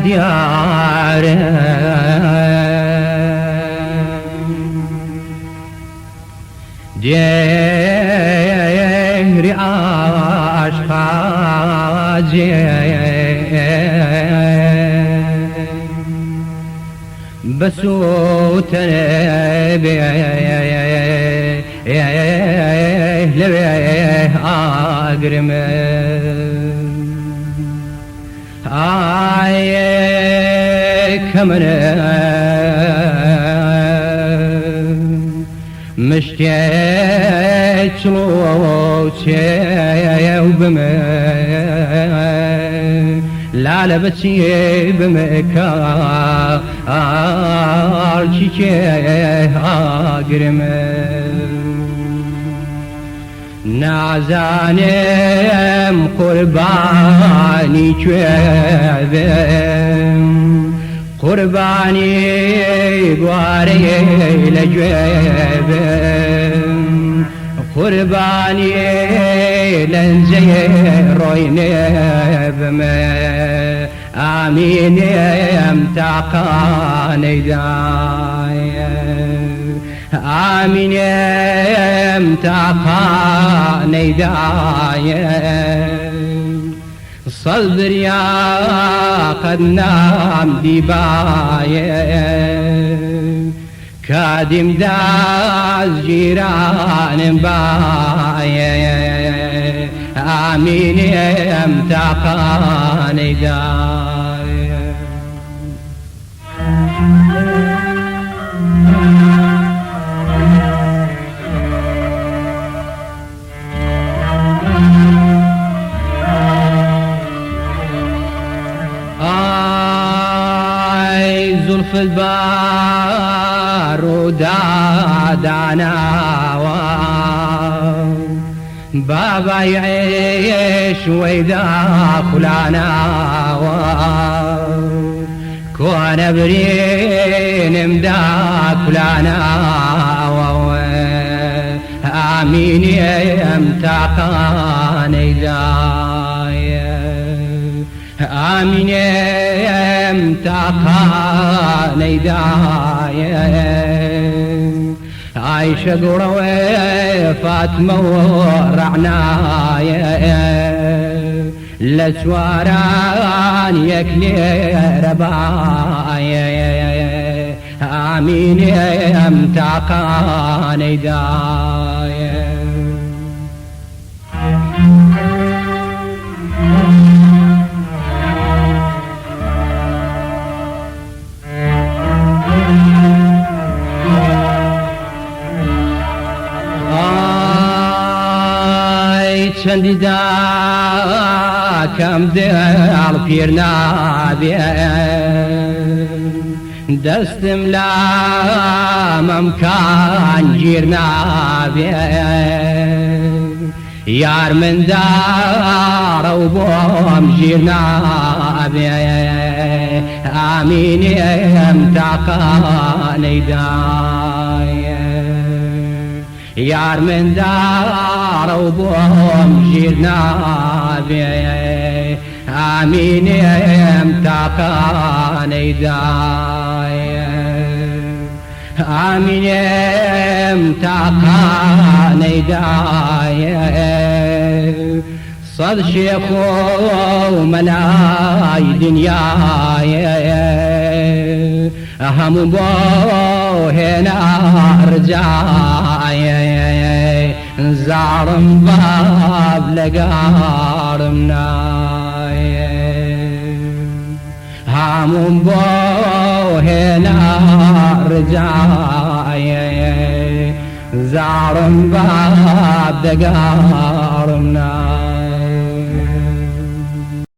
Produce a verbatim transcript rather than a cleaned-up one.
diyar e. Dehrî aşqa cê bi sûtene bê lewê agirme. Ay kemine miştê çilo çew bime, lale biçî bime kar çîçe agirme. Nazanim qurbanî kê bim, qurbanî guareyê le cê bim, qurbanî lenceyê roynê bim. Amînim taqa neydaye. Amînim taqa neydaye. Sed birya qed nam dîbaye. Kadîm daz cîranim baye. Amînim taqa neydaye. Ay zulfet bar û dadanawa. Bavay êş weyda kulana wa, kone birînim da kulana wa, amînim taqa neydaye. Amînem taqa neydaye. Ayşe gure we Fatme û Re'naye. Le çaran yek lêre baye. Amînem taqa neydaye. Ay çendî da kem dil pîr nabe. Destim la memkan gîr nabe. Yar min dare û bom jîr nabe. Amînim taqa neydaye. Yar min dare û bom jîr nabe. Amînim taqa neydaye. Amînim taqa neydaye. Sed şêx û melay dinyayê, hemû bo hêna ricayê. Zalim bab legarim nayê. Hemû bo hêna ricayê. Zalim bab legarim nayê.